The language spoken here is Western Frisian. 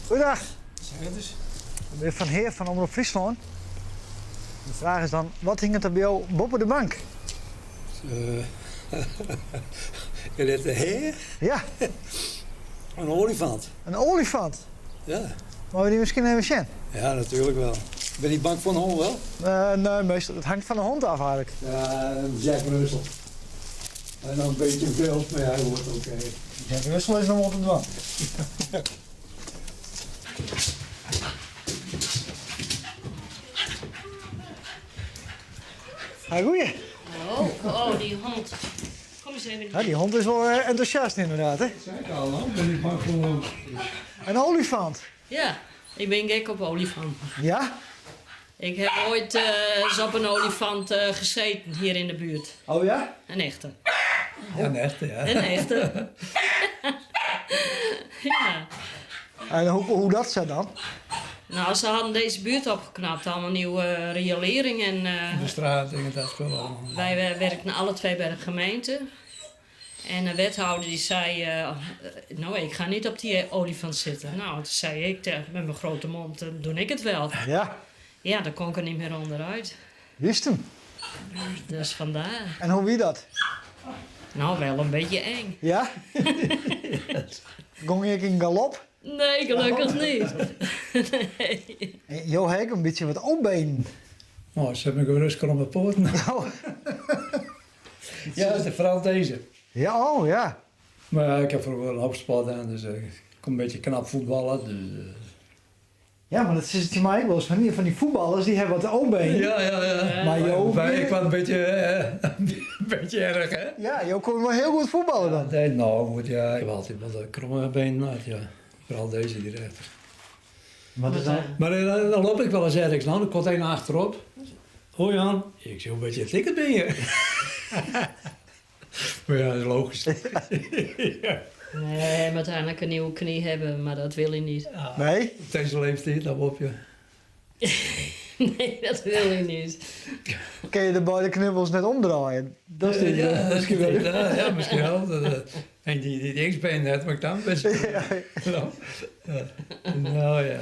Goeiedag. Ik bin fan Heer fan Omrop Fryslân. De fraach is dan, wat hinget der by jo boppe de bank? Is dit de Heer? Ja. In oaljefant. In oaljefant? Ja. Meie we dy miskien even sjen? Ja, natuerlik wel. Bin dy bang foar in hûn wel? Nee, meestal, it hangt fan de hond af eigenlijk. Ja, een Jack Russell. En dan een beetje wild, maar ja, goed, oké. Jack Russell is noch wol te dwaan. Ha, goeie. Oh, oh, dy hond. Kom eens even. Ja, dy hond is wol entûsjast ynderdaad, hè? Sei ik al, no, bin ik bang foar in hûn. In oaljefant? Ja, ik bin gek op olifanten. Ja? Ik heb ooit eens op een olifant gezeten hier in de buurt. Oh ja? Een echte. Ja, een echte, ja. Een echte. ja. En hoe, hoe dat sa dan? Nou, ze hadden deze buurt opgeknapt, allemaal nieuwe riolering en. De straat en dat spul allemaal. Wij werkten alle twee bij de gemeente. En de wethouder die zei, nou ik ga niet op die olifant zitten. Nou, toen zei ik met mijn grote mond, dan doe ik het wel. Ja. Ja, daar kon ik er niet meer onderuit. Wist hem. Dus vandaar. En hoe wie dat? Nou, wel een beetje eng. Ja? Gong ik in galop? Nee, gelukkig niet. Nee. Jo ha ek in bytsje wat opbenen. Oh, ze hebben gerust kromme poaten. Oh. Ja, foaral dizze. Ja, oh ja. Mar ja, ik ha froeger in hoop sport dien, dus ik kon in bytsje knap fuotballe. Dus, Ja, mar dat is it my ek wolris fan dy, fan dy fuotballers, dy hawwe wat O-benen. Ja, ja, ja. Mar jo... Ik was in bytsje, in bytsje erch, hè? Ja, jo koene wol hiel goed fuotballe dan. Nee, no, goed, ja. Ik ha altyd wol de kromme benen hân, ja. Foaral dizze, dy rjochter. Wat is dat? Mar dan loop ik wolris ergens, dan komt ien achterop. Hoi Jan, ik sil in bytsje tikker bin je. Mar ja, dat is logysk. ja. Nee, hij moet uiteindelijk een nieuwe knie hebben, maar dat wil hij niet. Nee? Op dizze leeftiid, dan op je. Nee, dat wil hij niet. Kinne je de beide knibbels net omdraaie? Dat is Ja, miskien wol. Ja, ja, miskien wol. En dy, dy linksbeen net, mar ik dan best. Ja. No ja.